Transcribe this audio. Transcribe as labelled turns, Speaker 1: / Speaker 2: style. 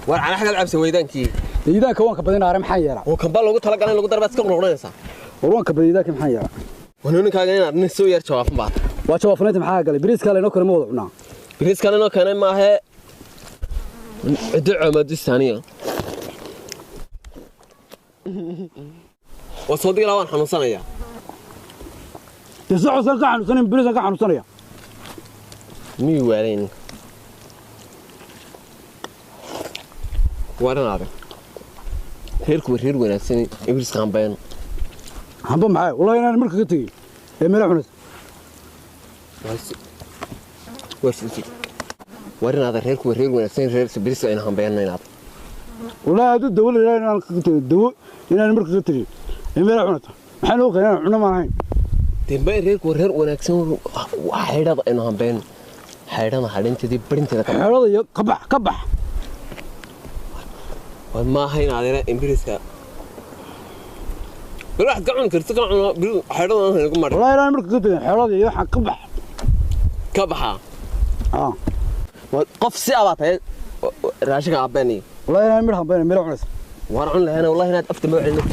Speaker 1: War cana xagal cabsi weydaankii.
Speaker 2: Iidaanka waan ka badin aare, maxaan yeelaa?
Speaker 1: Oo kambaa loogu talagalay in lagu darbaad iska qurquranaysaa.
Speaker 2: War waan ka badin iidaanka, maxaan yeelaa?
Speaker 1: War ninkaaga inaad nin soo yar jawaafan baad.
Speaker 2: Waa jawaafanaynta, maxaa galay? Bariiskaa laynoo kale ma wada cunaa.
Speaker 1: Bariiskan inoo keenay maahee, ciddo coomaadistaaniya waa soo digilaa, waan xanuunsanayaa.
Speaker 2: Dee socosan ka xanuunsanayn, bariisaan ka xanuunsanaya.
Speaker 1: Miyuu waalay ninka? Waran adag, reerku waa reer wanaagsan, ibriska hambeeno.
Speaker 2: Hamba maxay? Wallahi inaan marka ka tegey ee meela cunaysa.
Speaker 1: Waran adag, reerku waa reer wanaagsan, reer biriska aynu hambeeno inaad.
Speaker 2: Wallahi hadduu dawo la yidhaha inaan kaga tegey, dawo inaan marka ka tegey ee meela cunaysa, maxaa noo keenay? Cuno maan ahayn.
Speaker 1: Dembe, reerku waa reer wanaagsan, xaydhada aynu hambeeno, xaydhada xadhinteedii barinteeda ka
Speaker 2: xeelada iyo ka bax, ka bax.
Speaker 1: War maaha in adeera imbiriska bal waxaad ka cuni karto ka cuno bir xaydhada aan nagu marin.
Speaker 2: Wallahi inaan marka ka tegey xeelada iyo waxaan ka bax.
Speaker 1: Ka baxaa.
Speaker 2: Ah.
Speaker 1: War qof si abaa tahay raashinka aabbeeniyo.
Speaker 2: Wallahi inaan midh hambayna meela cunaysa.
Speaker 1: Waan cun lahayna, wallahi inaad afta ma celin.